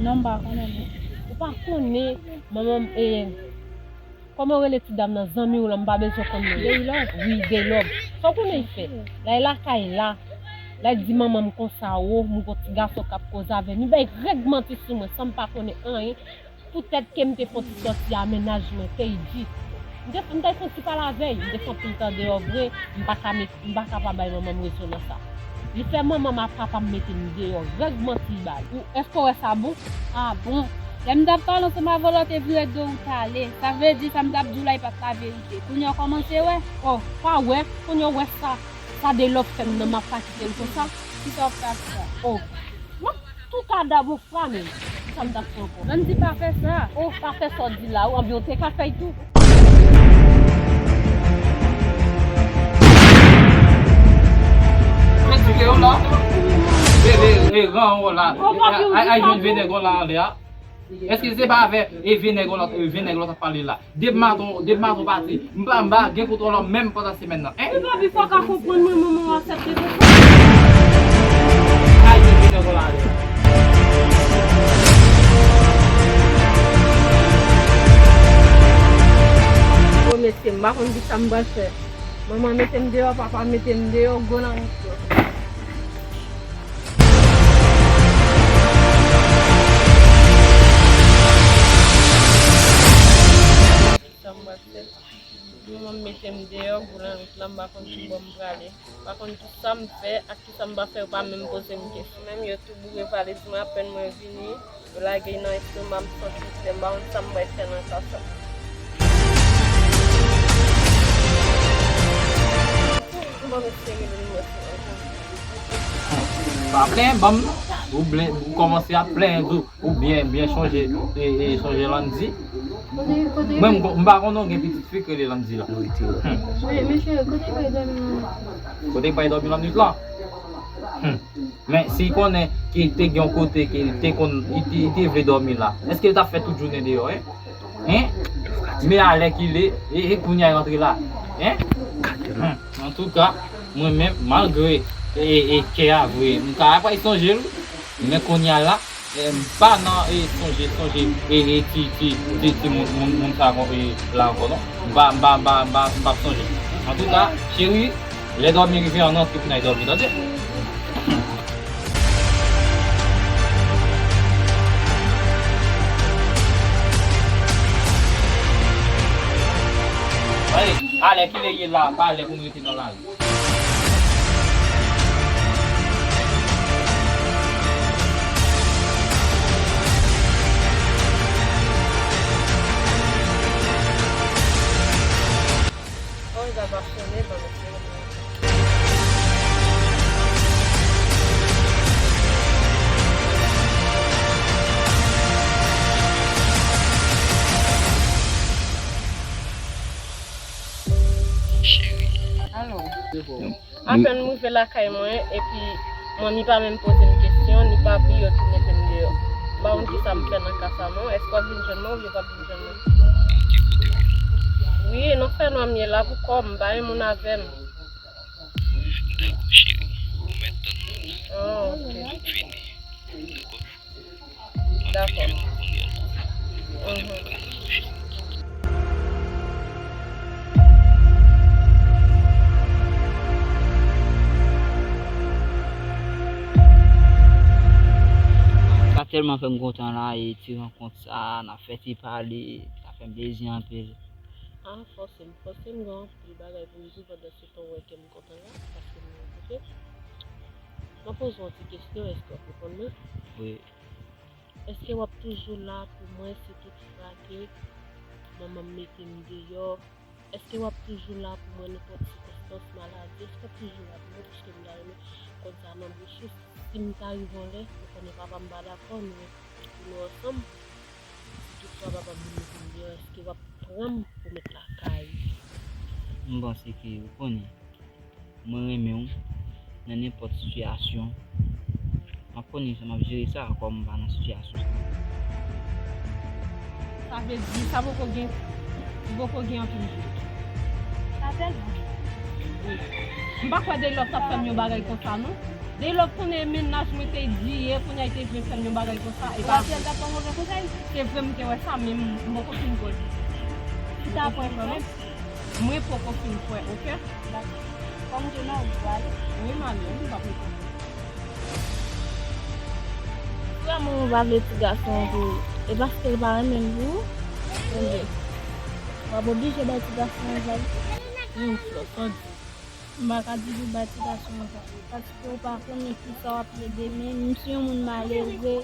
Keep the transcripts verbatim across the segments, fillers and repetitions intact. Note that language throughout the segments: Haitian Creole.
M pa konnen non. Ou pa konnen, manman m, e, kòman yo rele ti dam nan, zanmi w lan, m pa bezwen konn non. Gaylove. Wi, Gaylove. Sa w konnen l fè? L al lakay la. L al di manman m konsa, o, m gon ti gason k ap koze avè m. Li bay règ manti sou mwen, san m pa konnen anyen. Poutèt ke m te fè yon ti sòti a mennaj mwen, K D. M te, m te fè yon ti pale avè l, m te fè anpil tan deyò vre, m pa ka met, m pa ka pa bay manman m rezon nan sa. Li fè manman m ak papa m mete m deyò, règ manti li ba l. Ou, èske w wè sa bon? A bon? Lè m t ap pale ansanm avè w la, w te vire do w t ale. Sa vle di sa m t ap di w la, e pa t laverite. Kounye a w kòmanse wè? O, pa wè, kounye a w wè sa, sa Gaylove fè m nan, m ap pa kite l konsa. Kisa w ap fè ak sa? O, m ap tou ka dabou. Fwa menm, kisa m t ap fè ankò? Landy pa fè sa. O, pa fè sa w di la, wi, anben w te ka fè l tou. Retire yo la. E, e, e, ran w la. Ay, ay, jwenn vye nèg w la anlè a. Èske se pa avè, e, vye nèg w la, e, vye nèg w la t ap pale la? Depi maten, depi maten w pati, m pa, m pa gen kontwòl menm pandan semèn nan, en? Epi papi, fò w ka konprann mwen, manman w aksepte konsa. Ay, vin, vin, vin, vin. O mesye, m pa konn kisa m pral fè. Manman mete m deyò, papa mete m deyò, gwo nan mitan. Sa m pral fè? Manman m mete m deyò, gwo nan wout la, m pa konn ki bò m prale. M pa konn ki sa m fè ak ki sa m pa fè, yo pa menm poze m kesyon. Menm yo tou boure valiz mwen, apèn mwen vini, yo lage l nan estomak m, santi trè, m pa konn sa m pral fè nan ka sa. Bon, mesye, rele nimewo sa ankò. Pa plenyen, ban m, ou blen, ou kòmanse ap plenyen tou. Ou byen, byen chonje, e, e, chonje Landy. Kote, kote? Mwen, m, m pa konnen w gen pitit fi k rele Landy la. Wi, mesye, kote w pral dòmi? Kote w pral dòmi lannwit lan? Hmm. Men si l konnen ke te gen yon kote ke l te konn, li te, li te vle dòmi la, èske l t ap fè tout jounen deyò, en? En? Men alèkile, e, e kounye a l rantre la. En? Hmm. Antouka, mwen menm, malgre, e, e, kè a vre, m ta pral sonje l, men kounye a la, e, m pa nan, e, sonje, sonje, e, e, ti, ti, ti, ti moun, moun, moun sa kon, e, la ankò, non. M pa, m pa, m pa, m pa, m p ap sonje. Antouka, cheri, lè dòmi rive, ann antre pou n al dòmi, tande? Alè, alèkile ye la, pa lè pou n rete nan lari. Bon, sa pa sonnen, ban m eseye. Alo. Apèn m rive lakay mwen, epi manmi pa menm poze m kesyon, ni papi, yo tou mete m deyò. M pa konn kisa m fè nan ka sa non. Èske w ap vin jwenn mwen oubyen w p ap vin jwenn mwen? Wi, nan fènwa m ye la pou kò m, m pa gen moun avè m. Dakò, cheri. Ou mèt tann mwen la. Ah, ok. M ap vini. Dakò? Dakò. Sa tèlman fè m kontan la, e ti rankont sa, n ap fè ti pale, sa fè m plezi anpil. Ah, fòse m, fòse m gen anpil bagay pou m di w pandan se tan w wè ke m kontan la, paske m gen kote. M ap poze w yon ti kesyon, èske w ap reponn mwen? Wi. Èske w ap toujou la pou mwen si tout fwa ke manman m mete m deyò? Èske w ap toujou la pou mwen nenpòt sikonstans, maladi? Èske w ap toujou la pou mwen? Paske m ta renmen konn sa nan bouch ou. Si m ta rive yon lè, ou konnen papa m pa dakò, nou, nou ansanm. Si tout fwa papa m vin mete m deyò, èske w ap pran m pou met lakay ou? M panse ke ou konnen. Mwen renmen w nan nenpòt sitiyasyon. M ap konnen jan m ap jere sa, kòm m pa nan sitiyasyon sa. Sa vle di, sa poko gen, li poko gen anpil jou. Sa tèlman. M pa kwè Daylove t ap fè m yon bagay konsa, non. Daylove konnen mennaj mwen te di ye, kounye a li te vle fè m yon bagay konsa, e pa vre. Ou pa di l t ap ba w move konsèy? Se vre, m te wè sa, men m, m poko fin kwè. Ou ta kwè kanmenm? Mwen poko fin kwè, oke? Dakò. Kòm ou di non, ou ale. Wi, m ale, m p ap rete. Frè mwen, ou pa vle ti gason an pou ou. E paske l pa renmen l pou ou? Ebyen, w ap oblije bay ti gason an vag. Wi, Flò, sa w di. M pa ka di pou bay ti gason an vag. Paske ou pa konnen kisa w ap ye demen. M se yon moun malere.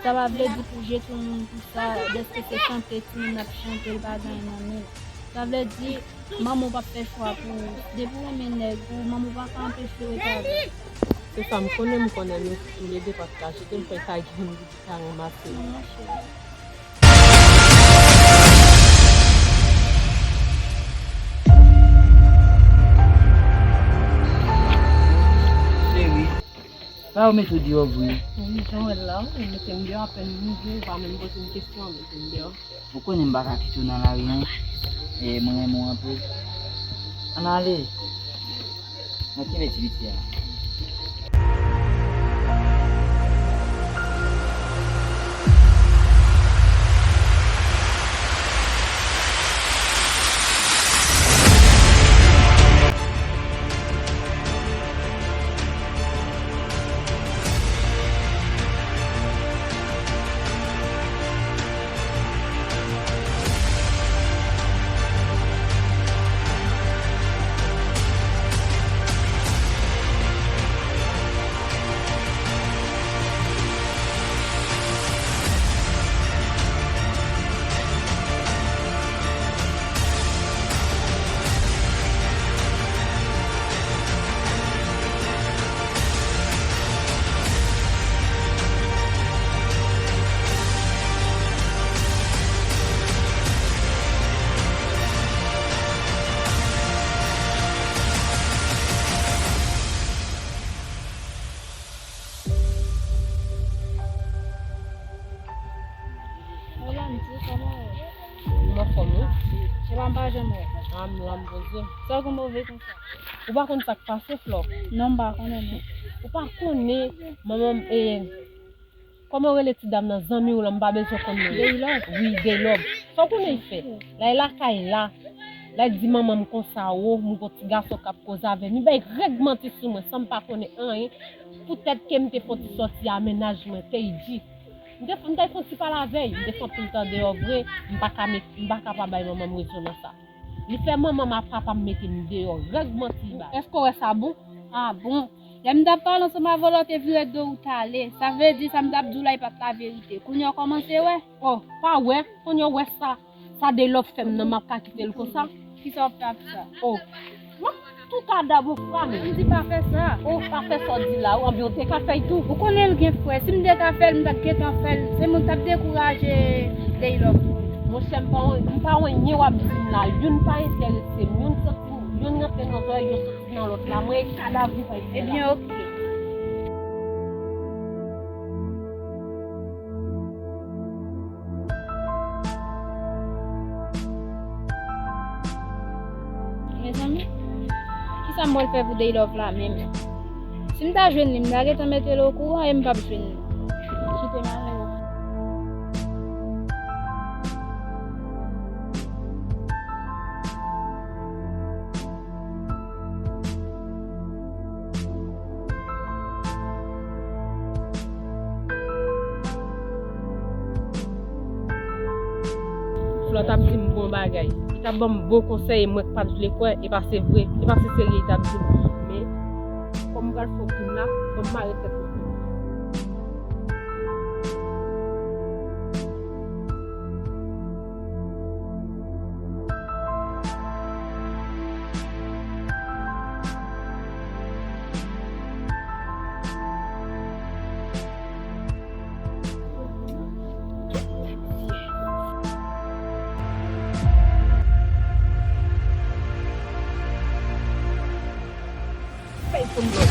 Sa pa vle di pou jete yon moun pou sa, dèske se sante timoun ap chante, l pa gen anyen nan men l. Sa vle di, manman w p ap fè chwa pou ou. Depi w renmen nèg ou, manman w pa ka anpeche w rete avè l. Se sa m konnen, m konnen nou toulede pa t ka jete l, fè kay ki vin vide ka ranmase l. Non, cheri. Cheri, pa yo mete w deyò vre. Wi, jan w wè l la, yo mete m deyò, apèn m rive, yo pa menm poze m kesyon, yo mete m deyò. Ou konnen m pa ka kite w nan lari, non. E mwen renmen w anpil. Ann ale. Mwen kenbe ti piti a. Mwen anfòm, wi. Epa m pa janm wè. A, m la, m poze. Sa w gen move konsa? Ou pa konn sa k pase, Flò? Non, m pa konnen, non. Ou pa konnen, manman m, e, kòman yo rele ti dam nan, zanmi w lan, m pa bezwen konn non l. Daylove? Wi, Daylove. Sa w konnen l fè? L al lakay la. L al di manman m konsa, o, m gon ti gason k ap koze avè m. Li bay règ manti sou mwen, san m pa konnen anyen. Poutèt ke m te fè yon ti sòti a mennaj mwen, K D. M te, m t al fè yon ti pale avè l, m te fè anpil tan deyò vre, m pa ka met, m pa ka pa bay manman m rezon nan sa. Li fè manman m ak papa m mete m deyò, règ manti li bay. Èske w wè sa bon? A bon? Lè m t ap pale ansanm avè w la, w te vire do w, w t ale. Sa vle di sa m t ap di w la, li pa t laverite. Kounye a w kòmanse wè? O, pa wè, kounye a w wè sa. Sa Daylove fè m nan, m ap ka kite l konsa? Kisa w ap fè ak sa? O, m ap tou ka dabou fwa m. M di pa fè sa. O, pa fè sa w di la, ou anben w te ka fè l tou. Ou konnen l gen frè. Si m te ka fè l, m t ap gentan fè l. Se moun t ap dekouraje Daylove. Monchè, m pa, m pa wè anyen w ap di m la. Youn pa enterese m. Youn soti, youn rantre nan zòrèy, youn soti nan lòt la. Mwen e kadav li pa enterese m. Ebyen, oke. Mezanmi, kisa m pral fè pou Daylove la menm? Si m ta jwenn li, m ta gentan mete l okouran e m p ap jwenn li. Kite malere. Flò t ap di m bon bagay. Li t ap ban m bon konsèy e mwen k pa t vle kwè, e pa se vre, e pa se serye li t ap di m. Men, kòm m pral fè yon krim la, ban m mare tèt mwen. Fèy konn lòt.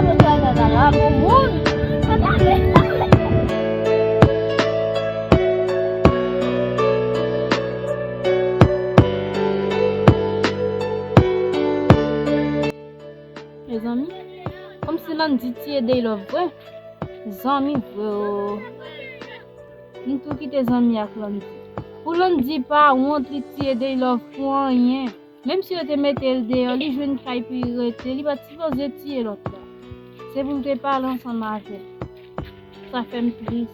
Mwen pa ta la pou moun. Mwen pa ta ale. Mezanmi, kòmsi Landy tiye Daylove vre. Zanmi vre o. M tou kite zanmi ak Landy. Pou Landy pa wont li tiye Daylove pou anyen. Menm si yo te mete l deyò, li jwenn kay pou li rete, li pa t sipoze tiye lòt la. Se pou m te pale ansanm avè l. Sa fè m tris.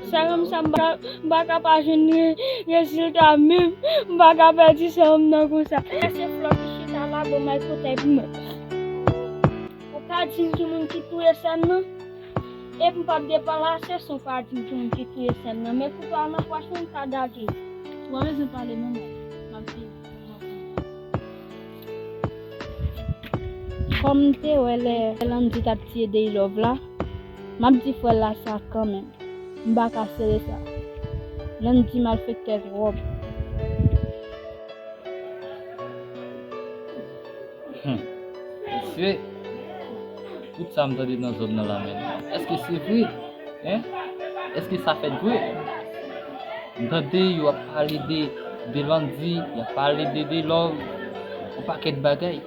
Sa rann m sa, m pa, m pa ka pa jwenn re-, rezilta menm. M pa ka pèdi sa m nan konsa. Lè se Flò ki chita la, bon, may kote pou mwen. Ou ka di m ki moun ki touye sè m nan? Epi m p ap deplase san w pa di m ki moun ki touye sè m nan. Men kouto a nan pòch mwen, m ka dage. Ou pa bezwen pale non, m ap di. Kòm m te wè lè Landy t ap tiye Deylove la, m ap di frè l la sa kanmenm. M pa ka sere sa. Landy malfektè twòp. Hmm. Mesye, tout sa m tande nan zòn nan la, men èske se vre? Hein? Èske sa fèt vre? M tande yo ap pale de, de Landy, y ap pale de, de Deylove, yon pakèt bagay.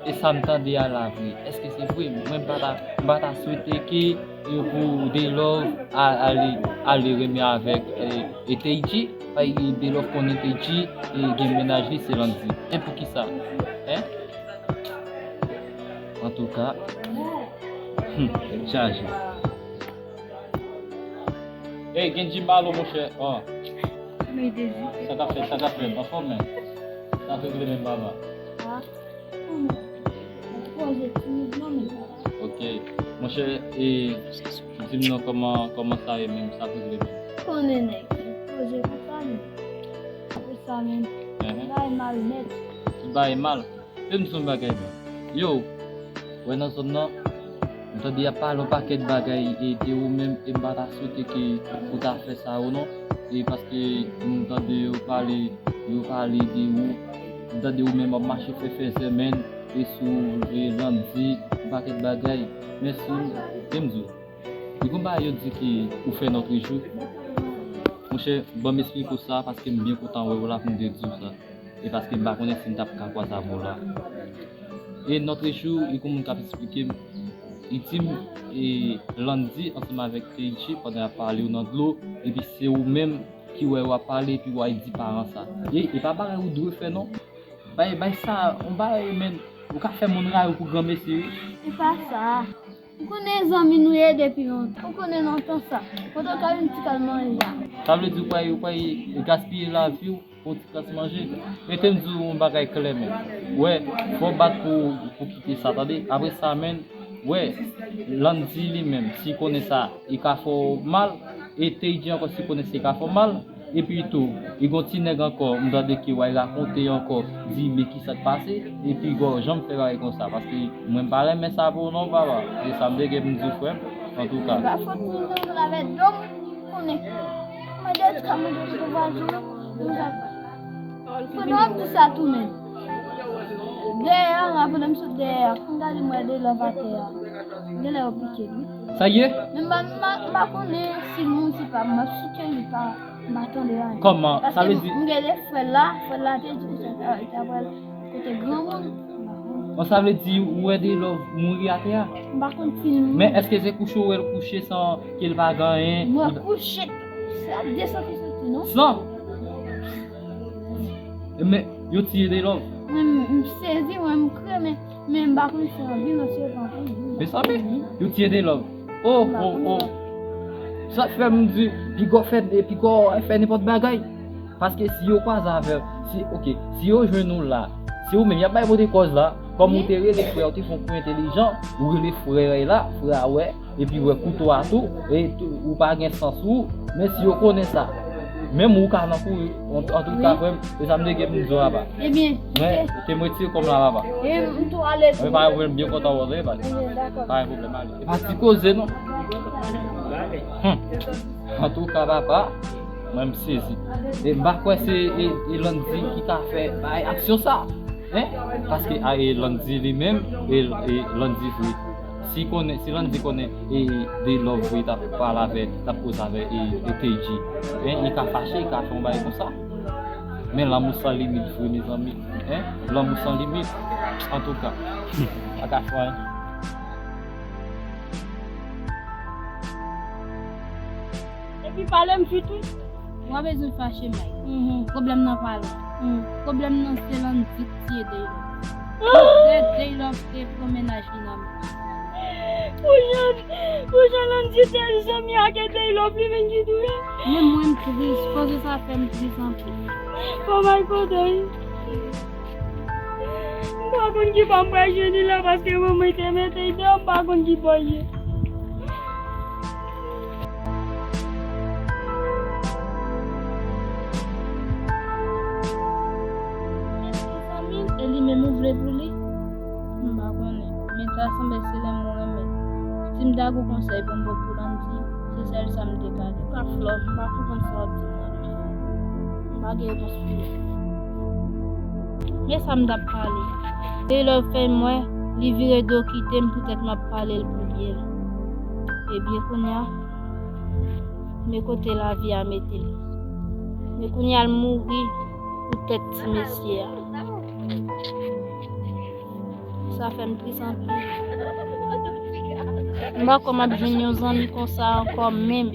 E sa m tande a la vre? Èske se vre? Mwen m pa ta, m pa ta swete ke, e, pou Deylove a-, ale, ale renmen avèk, e, e Tayji. Paske Deylove konnen Tayji, e, gen mennaj li se Landy. E poukisa? Hein? Antouka, hmm, tèt chaje. Ey, gen Jim Malo, monchè. Oh. Sa k ap fèt, sa k ap fèt, anfòm, men. Sa k ap fèt, men, baba. Ah. Pwojè timid non, men. Ok. Monchè, e, di m non, kòman, kòman sa ye menm, sa k rive menm? Konnen nèg, pwojè pou sa, men. Pou sa, men. Bagay mal nèt. Tout bagay mal. Fè m di yon bagay, men. Yo, wè nan zòn nan, m tande y ap pale yon pakèt bagay, e, de ou menm, e m pa ta swete ke ou ta fè sa yo non. E paske m tande yo pale, yo pale de ou, m tande ou menm w ap mache fè fèzè menm, e sou, e, Landy, yon pakèt bagay. Men si, fè m di w, li gon bagay yo di ke ou fè nòtrejou. Monchè, ban m esplike w sa, paske m byen kontan wè w la pou m te di w sa. E paske m pa konnen si m t ap ka kwaze avè w la. E nòtrejou, e gon moun k ap esplike m, li di m, e, Landy ansanm avèk Tayji pandan y ap pale yo nan dlo, epi se ou menm ki wè yo ap pale, epi w al di paran sa. E, e pa bagay ou dwe fè non. Bay, bay sa, yon bagay, men, ou ka fè moun rayi w pou granmesi, wi. E pa sa. Ou konnen zanmi nou ye depi lontan. Ou konnen nan tan sa. Pandan w ka yon ti kal manje a. Sa vle di ou pral, ou pral gaspiye lavi w pou yon ti kras manje? Mete m di w yon bagay klè, men. Wè, fò w bat pou, pou kite sa, tande? Apre sa, men, wè, Landy li menm, si konnen sa, li ka fè w mal, e Tayji ankò, si konnen sa, li ka fè w mal, epi tou, li gon ti nèg ankò, m tande ke w al rakonte ankò, di men kisa k pase, epi gò janm fè bagay konsa, paske mwen m pa renmen sa pou w non, papa. E sa m te gen pou m di w, frè m, antouka. Se pa fòt mwen, mwen lave do m, konnen. Mwen de ti ka manje pou vwazen an, mwen ka. Pandan w ap di sa tou menm. Dèyè a, pandan m sot dèyè a, pou m gade m wè Deylove atè a. Genlè yo pike l, wi. Sa ye? Men m pa, m pa, m pa konnen si l moun, si pa, m ap site li pa, m pa tande anyen. Kòman? Sa vle di? Paske m gen de frè l la, frè l la te di konsa, li ta pral kote granmoun. Bon, sa vle di ou wè Deylove mouri atè a? M pa konn si l mouri. Men èske se kouche ou wè l kouche san ke l pa gen anyen? Mwen kouche, se ap de san ki soti, non? San? Men, yo tiye Deylove. Mwen, m sezi, mwen, m kriye, men, men m pa konn si anbi, non, se pa anbi. Mezanmi, yo tiye Deylove. Oh, oh, oh. Sa fè m di, piga w fè, piga w fè nenpòt bagay. Paske si yo kwaze avè w, si, ok, si yo jwenn ou la, se ou menm y ap bay pote kòz la, kòm ou te rele frè, ou te fè yon kou entelijan, ou rele frè la, frè a wè, epi wè kouto a tou, e tou, ou pa gen sans ou, men si yo konnen sa, menm ou ka nan kouri, an, antouka, frè m, se sa m te gen pou m di w, papa. Ebyen, mwen, ok, m retire kò m la, papa. E m tou ale tou. Mwen pa, mwen byen kontan wè w, papa. Ebyen, dakò. Pa gen pwoblèm, ale. E pa ti koze, non. Hmm. Antouka, papa, mwen m sezi. E m pa kwè se, e, e Landy ki ka fè bay aksyon sa. Hein? Paske a, e Landy li menm, e, e Landy vre. Si konnen, si Landy konnen, e Deylove vre, t ap pale avè, t ap koze avè, e, e Tayji. Hein? Li ka fache, li ka fè yon bagay konsa. Men lanmou san limit vre, mezanmi. Hein? Lanmou san limit. Antouka, pa ka fè anyen. Epi pale m vit wi. Ou pa bezwen fache, Mike. Mhm. Pwoblèm nan pa lwen. Mhm. Pwoblèm nan se Landy ki tiye Daylove. Lè Daylove te pran mennaj li nan men. Pou jan, pou jan Landy te zanmi ak Daylove, li menm ki touye. Menm mwen, m tris. Koze sa fè m tris anpil. Oh my God, wi. M pa konn ki bò m pral jwenn li la, paske manman te mete l deyò, m pa konn ki bò l ye. Mezanmi, e li menm ou vle pou li? M pa konnen. Men ta sanble se lè m renmen. Si m ta gen konsèy pou m ba w pou Landy, se sèl sa m te ka di. Ka Flò, m pa konprann sa w ap di m nan. M pa gen repons pou li. Men sa m t ap pale. Daylove fè m wè, li vire do kite m poutèt m ap pale l pou byen. Ebyen, kounye a, men kote lavi a mete l. Men kounye a, l mouri poutèt ti mesye a. Sa fè m tris anpil. M pa kwè m ap jwenn yon zanmi konsa ankò menm.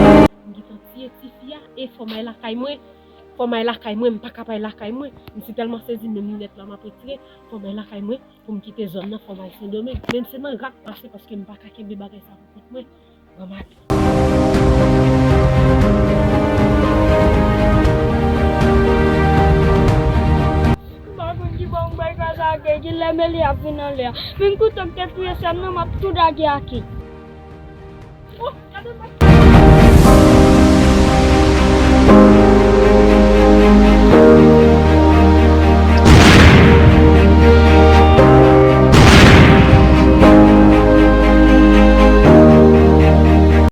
M gentan tiye tifi a, e fò m al lakay mwen. Fò m al lakay mwen, m pa ka pa al lakay mwen. M si tèlman sezi, menm linèt la m ap retire. Fò m al lakay mwen, pou m kite zòn nan, fò m al Sendomeng. Menm se nan rak m pase, paske m pa ka kenbe bagay sa pou kont mwen. Granmadi. M pa konn ki bò m pral kraze ak li, ki lè Meli ap vin anlè a. Menm kouto k te touye sè m nan, m ap tou dage ak li. Oh, gade m ap